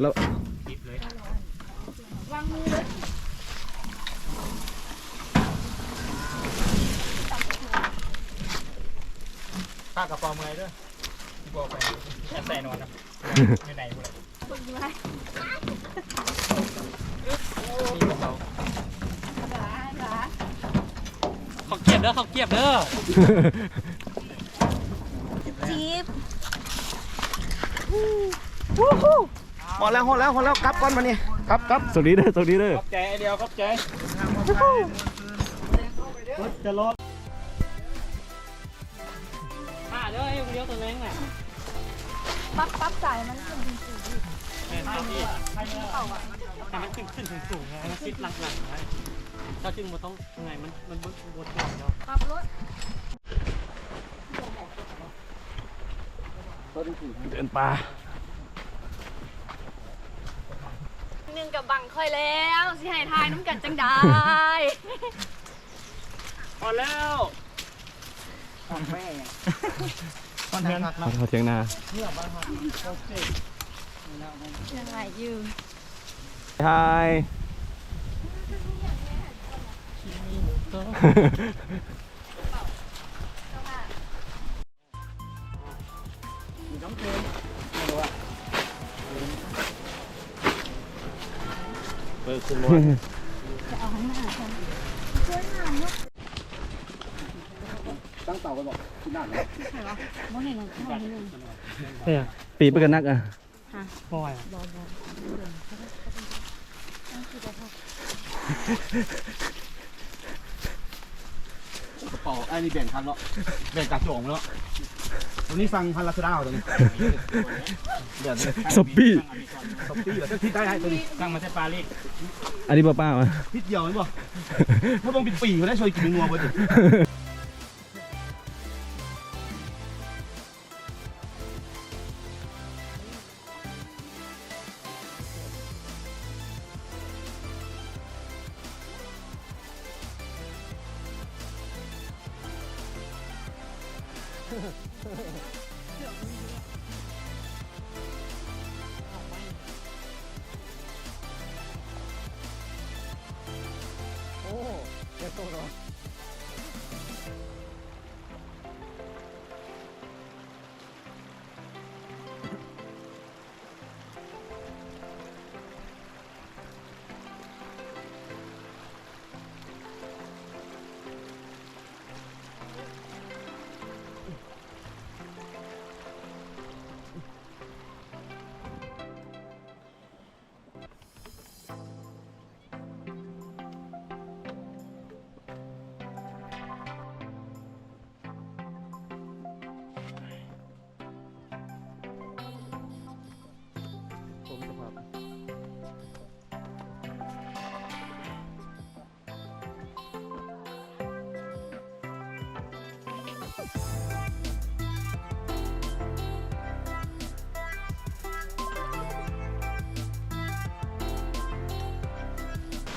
ແລ້ວ ວາງມືເລີຍ ພາກະເປົາເມື່ອຍເດີ ບໍ່ໄປ ແຕ່ນອນນຳ ຢູ່ໃນພຸ້ນແຫຼະ ຄົນຢູ່ໃນ ມີກະເປົາ ເຂົາກຽບເດີ ເຂົາກຽບເດີ. ຈີບ ຮອດແລ້ວ ຮອດແລ້ວ ຮອດແລ້ວ ກັບກ່ອນບາດນີ້ ກັບ ກັບ ໂຊກດີເດີ ໂຊກດີເດີ ຂອບໃຈອ້າຍດຽວ ຂອບໃຈ ຈະລອດ ຖ້າເດີ ເຮັດຜູ້ດຽວຕອນແລງນະ ປັບ ປັບສາຍມັນຂຶ້ນສູງໆ ແມ່ນ ເອົາອີກ ເອົາໄວ້ ໃຫ້ມັນຂຶ້ນ ຂຶ້ນສູງໆ ໃຫ້ມັນຕິດຫຼັງໆ ເຈົ້າຈຶ່ງບໍ່ຕ້ອງ ຍັງໄງ ມັນ ມັນບໍ່ ບໍ່ຖ້ວມແລ້ວ ປັບລົດ ເດີນປ່າ ໜຶ່ງກະບັງຂ້ອຍແລ້ວ ຊິໃຫ້ຖ່າຍນຳກັນຈັ່ງໃດ ພໍແລ້ວ ຮອດແມ່ ຮອດທາງພັກເນາະ ຮອດຖຽງນາ ຍັງໄຫຼຢູ່ ຖ່າຍ ເປີດຂຶ້ນ ຈະເອົາໃຫ້ມາ ຊ່ວຍງານເນາະ ຕັ້ງເຕົາໄວ້ບໍ່ ທີ່ນັ້ນ ໃສ່ວະ ບໍ່ເຫັນ ບໍ່ເຫັນ ປີກໄປກັນນັກອະ ຮະ ບໍ່ໄຫວ ບໍ່ ບໍ່ ກະເປົາ ອັນນີ້ແບ່ງຄັກເນາະ ແບ່ງກາຈອງເນາະ ໂຕນີ້ສັ່ງພັນລາຊາດ້າ ໂຕນີ້ ແບບນີ້ ຊັອບປີ້ ຊັອບປີ້ ແລ້ວທີ່ໄດ້ໃຫ້ໂຕນີ້ ສັ່ງມາແຕ່ປາຣີ ອັນນີ້ບໍ່ປ້າວະ ນິດດຽວແມ່ນບໍ່ ຖ້າເບິ່ງເປັນປີບໍ່ໄດ້ຊ່ວຍກິນງົວເບິດ. ໂອ້ ແກ່ໂຕແລ້ວ.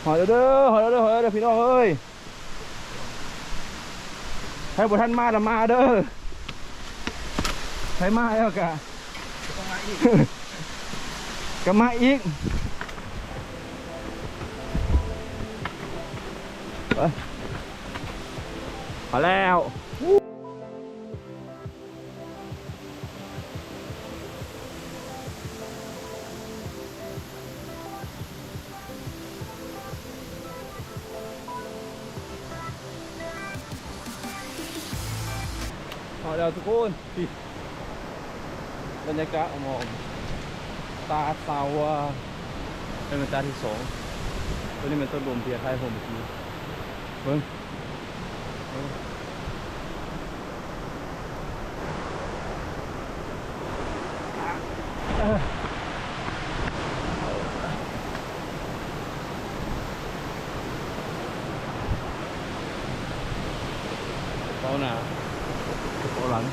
ຮອດແລ້ວເດີ ຮອດແລ້ວເດີ ຮອດແລ້ວເດີ ພີ່ນ້ອງເອີຍ ໃຜບໍ່ທັນມາລະມາເດີ ໃຜມາແລ້ວກະ ກະມາອີກ ໄປ ພໍແລ້ວ ຮອດແລ້ວທຸກຄົນ ນີ້ ບັນຍາກາດອ້ອມໆ ຕາດສາວ ເປັນຕາດທີສອງ ໂຕນີ້ແມ່ນຕົ້ນລົມທີ່ຖ່າຍຮູບເມື່ອກີ້ ເບິ່ງ ເບິ່ງ. ເອົາໜ້າ ເອົາຫຼັງ.